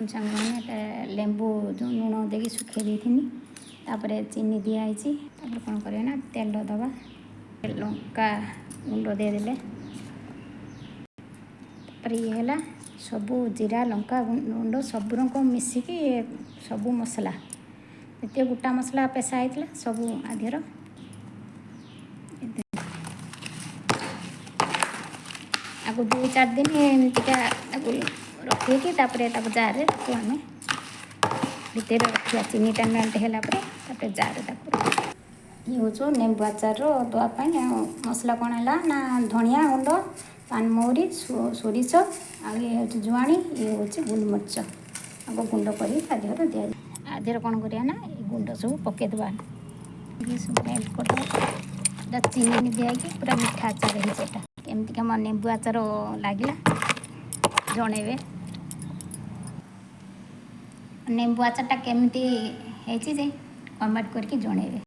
ସାଙ୍ଗମାନେ, ଏଟା ଲେମ୍ବୁ ଯେଉଁ ଲୁଣ ଦେଇକି ଶୁଖେଇ ଦେଇଥିନି, ତାପରେ ଚିନି ଦିଆହେଇଛି। ତାପରେ କ'ଣ କରିବା ନା ତେଲ ଦେବା, ଲଙ୍କା ଗୁଣ୍ଡ ଦେଇଦେଲେ। ତାପରେ ଇଏ ହେଲା ସବୁ ଜିରା, ଲଙ୍କା ଗୁଣ୍ଡ ସବୁ ରକମ ମିଶିକି ସବୁ ମସଲା, ଯେତିକି ଗୋଟା ମସଲା ପେଷା ହେଇଥିଲା ସବୁ ଆଧିର। ଆକୁ 2-4 ଦିନ ଏମିତିକା ତାକୁ ରଖିକି, ତାପରେ ତାକୁ ଜାରରେ ତାକୁ ଆମେ ଭିତରେ ରଖିବା। ଚିନିଟା ମେଲ୍ଟ ହେଲା ପରେ ତାପରେ ଜାରରେ ତାକୁ ଇଏ ହେଉଛି ନେମ୍ବୁ ଆଚାରର ଦେବା ପାଇଁ। ଆଉ ମସଲା କ'ଣ ହେଲା ନା ଧଣିଆ ଗୁଣ୍ଡ, ପାନମହୁରି, ସୋରିଷ, ଆଉ ଇଏ ହେଉଛି ଜୁଆଣି, ଇଏ ହେଉଛି ଗୋଲମରିଚ। ଆକୁ ଗୁଣ୍ଡ କରି ତା ଦେହରେ ଦିଆଯିବ। ଆ ଦେହରେ କ'ଣ କରିବା ନା ଏ ଗୁଣ୍ଡ ସବୁ ପକାଇଦେବା, ସବୁ ମେଲ୍ଟ କରିଦେବା। ଏଇଟା ଚିନି ଦିଆହେଇକି ପୁରା ମିଠା ଆଚାର ହେଇଛି ଏଇଟା। କେମିତିକା ମୋ ନେମ୍ବୁ ଆଚାର ଲାଗିଲା ଜଣେଇବେ। ନେମ୍ବୁ ଆଚାରଟା କେମିତି ହେଇଛି ଯେ କମେଣ୍ଟ କରିକି ଜଣେଇବେ।